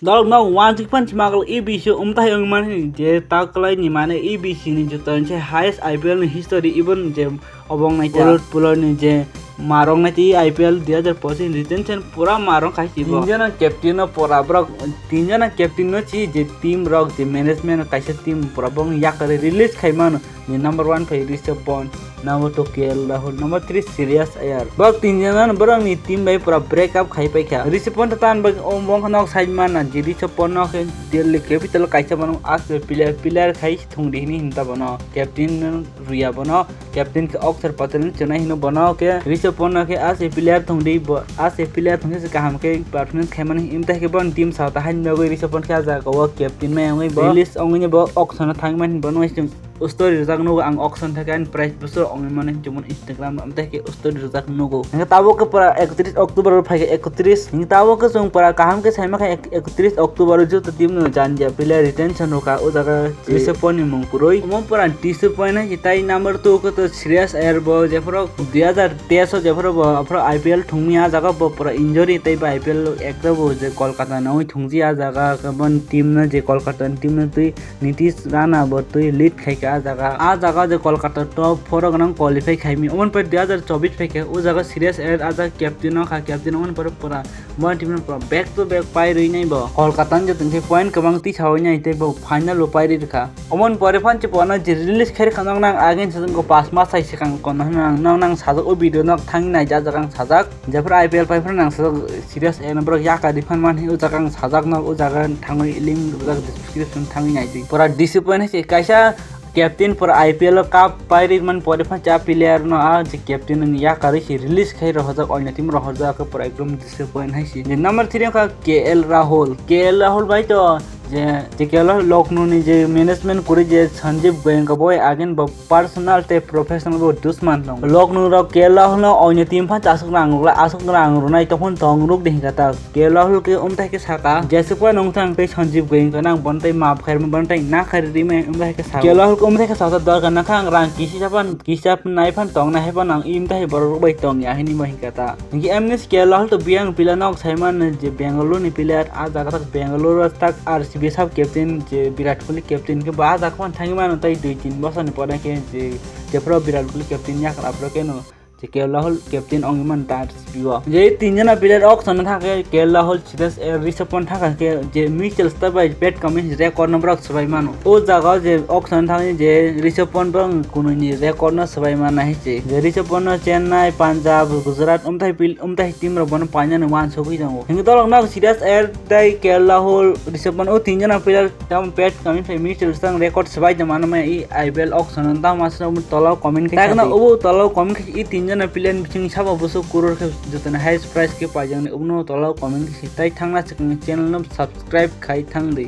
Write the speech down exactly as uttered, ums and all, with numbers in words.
Dolok no one six fan smagal E B C umtai wng mani je taklai ni mane E B C ni joto se highest I P L ni history even je obong nai ta. Pulot pulot ni je marong nai ti I P L dui hajar pochis retention pura marong khai si bo. Tinjana captain no pura borok, tinjana captain no si je team rok je management kaisa team pura bong yakari release khai mano. Ni number one phai Rishabh Pant, number two K L Rahul, number three Shreyas Iyer. Bok tinjana borok ni team bai pura break up khai paikha. Rishabh Pant tan bai o bong nok side mana je Rishabh Pant no khe Delhi capital kaisa mano as a player, player khai thung di hini hinta bono. Captain ruya bono, captain khe Akshar Patel ni chwnai hino bono khe Rishabh Pant no khe as a player thung di bo, as a player thung se kaham khe performance khai mani imta khe bon team sa ta han bagwi Rishabh Pant khe a jaga o captain mai ongwi bo release ongwi bo auction thang mani bono story rijak nugo ang auction thai khe ani price bwswk ongwi mani hinwi Instagram am tei khe story rijak nugo. Hingke tabuk khe pura ekotris October o phaikhe ekotris. Hingke tabuk khe chwng pura kaham khe saima khe ek-, ekotris October o joto team no janja player retention rwkha o jaga Rishabh Pant ni mung kwrwi. Omo pura disappoint hai tei number two khe to Shreyas Iyer bo jephuru dui hajar teis o jephuru bo aphuru I P L thungmi a jaga bo pura injury tei bo I P L ekta bo je Kolkata no thungji a jaga khe bon team no je Kolkata ni team no twi Nitish Rana bo twi lead khai kha a jaga. A jaga je Kolkata top four o gwnang qualify khai mi. Omo ni pore dui hajar chobbish phai khe o jaga Shreyas Iyer a jaga captain o kha, captain omo ni pore pura bo team no pura back to back pai rwi nai bo. Kolkata ni joto ni point kwbang twi sawi nai tei bo final bo pai rwi rwkha. Omo ni pore phan se bo no je release khai rwkha nok nang again se jang ko pas mas sai swkang kono hwnwi ang nok nang sajak o video nok thangwi nai ja jaga ang sajak. Jephuru I P L pai phuru nang sajak Shreyas Iyer no borok yakari phan mani o jaga ang sajak no o jaga thangwi link rijak description thangwi nai twi. Pura disappoint hai se kaisa captain pura I P L o cup pai ri man pore phan cha player no a je captain ni yakari se release khai rohorjak oino team rohorjak khe pura ekdom disappoint hai se. Je number three wngkha K L Rahul. K L Rahul bai to je, je K L Rahul Lucknow ni je management kwrwi je Sanjib Goenka boi again bo personal tei professional bo dusman tongo. Lucknow rok K L Rahul no oino team phan aswk rang rwla, aswk rang rwnai tongphano tong rwk de hinkha ta. K L Rahul khe umthai khe saka, jeswk phano wngthang tei Sanjib Goenka nang bono tei maaf khairma bono tei na khairi rima umthai khe saka. K L Rahul khe umthai khe saka dorkar nangkha ang rang kisi sapan, kisa nai phan tong nai hai phan ang imthai borok rok bai tong ya hinwi ma hinkha ta. Hinkhe M S K Rahul to biyang pila nok saiman je Bengaluru ni player, a jaga tak Bengaluru tak R C B sub captain je Virat Kohli captain khe bo a jaga phan thangwi mano tei dui tin bosor ni pore khe je jephuru Virat Kohli captain yakra aphuru khe no je K L Rahul captain ongwi mano ta R C B o. Je tin jona player auction thang khe K L Rahul, Shreyas Iyer, Rishabh Pant thang khe je Mitchell Starc bai Pat Cummins record no borok swbai mano. O jaga o je auction thangwi je Rishabh Pant borok kunui ni record no swbai mana hai se. Je Rishabh Pant no Chennai, Punjab, Gujarat umthai pil-, umthai team rok bono painani uansugwi tongo. Hingke dolok nok Shreyas Iyer tei K L Rahul, Rishabh Pant o tin jona player tamo Pat Cummins bai Mitchell Starc record swbai tongmani maya i I P L auction o tamo aswk tola o comment khe. Tei kheno obo tola o comment khe i tin jona player ni bising sabo bwswk crore khe jotoni highest price khe paijak ni obono tola o comment khe. Tei thangna swkang channel no subscribe khai thang di.